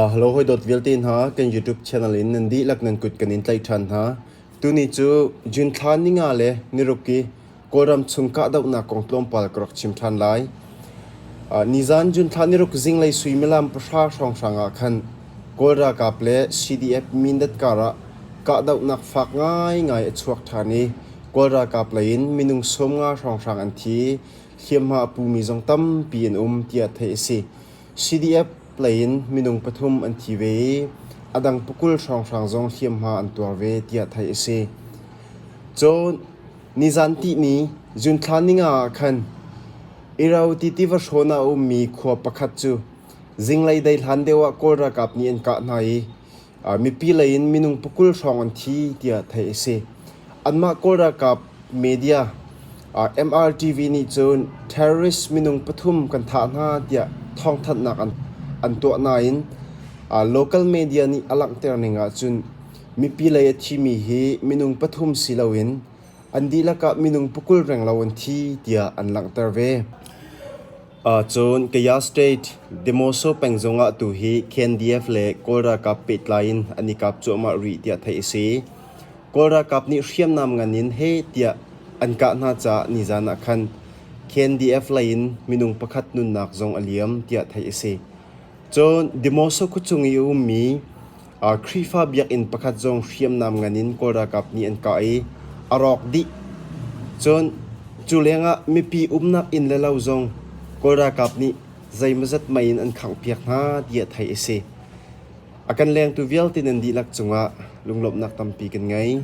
Hello hawidawt vialte hna, kan YouTube channel in nan dihlak nan kut kan in tlaih ṭhan hna. Tuni cu June thla ninga le niruk i Kawlram chung kahdohnak kong tlawmpal ka rak chim ṭhan lai. Nizan June thla niruk zinglei suimilam pahra hrawnghrang ah khan Kawl ralkap le CDF Mindat kar ah kahdohnak fak ngaingai a chuak ṭhan i Kawl ralkap lei in minung 50 hrawnghrang an thi, hliamhma a pumi zong tampi an um tiah theih a si. CDF lei in minung pathum an thi ve i a dang pakul hrawnghrang zong hliamhma an tuar ve tiah theih a si. Cun nizan tihni June thla ninga ah khan Irauti tiva hrawn ah a ummi khua pakhat cu zinglei dei hlan deuh ah Kawl ralkap nih an kah hna i Mipi lei in minung pakul hrawng an thi tiah theih a si. Anmah Kawl ralkap media MRTV nih cun terrorist minung pathum kan thah hna tiah thawngthanhnak an tuah nain local media nih a langhter ning ahcun mipi lei a thimi hi minung pathum si loin an dihlak ah minung pakul renglo an thi tiah an langhter ve. Cun Kaya State, Demoso peng zongah tu hi KNDF le Kawl ralkap pehtlai in an i kap cuahmah rih tiah theih a si. Kawl ralkap nih hriamnam ngan in heh tiah an kah hna caah nizan ah khan KNDF lei in minung pakhat nunnak zong a liam tiah theih a si. Cun Demoso khuachung i a ummi Khrihfa biakinn pakhat zong hriamnam ngan in Kawl ralkap nih an kah i a rawk dih. Cun cu lengah mipi umnak inn le lo zong Kawl ralkap nih zeimawzat mei in an khanghpiak hna tiah theih a si. A kan lengtu vialte nan dihlak cungah lunglawmhnak tampi kan ngei.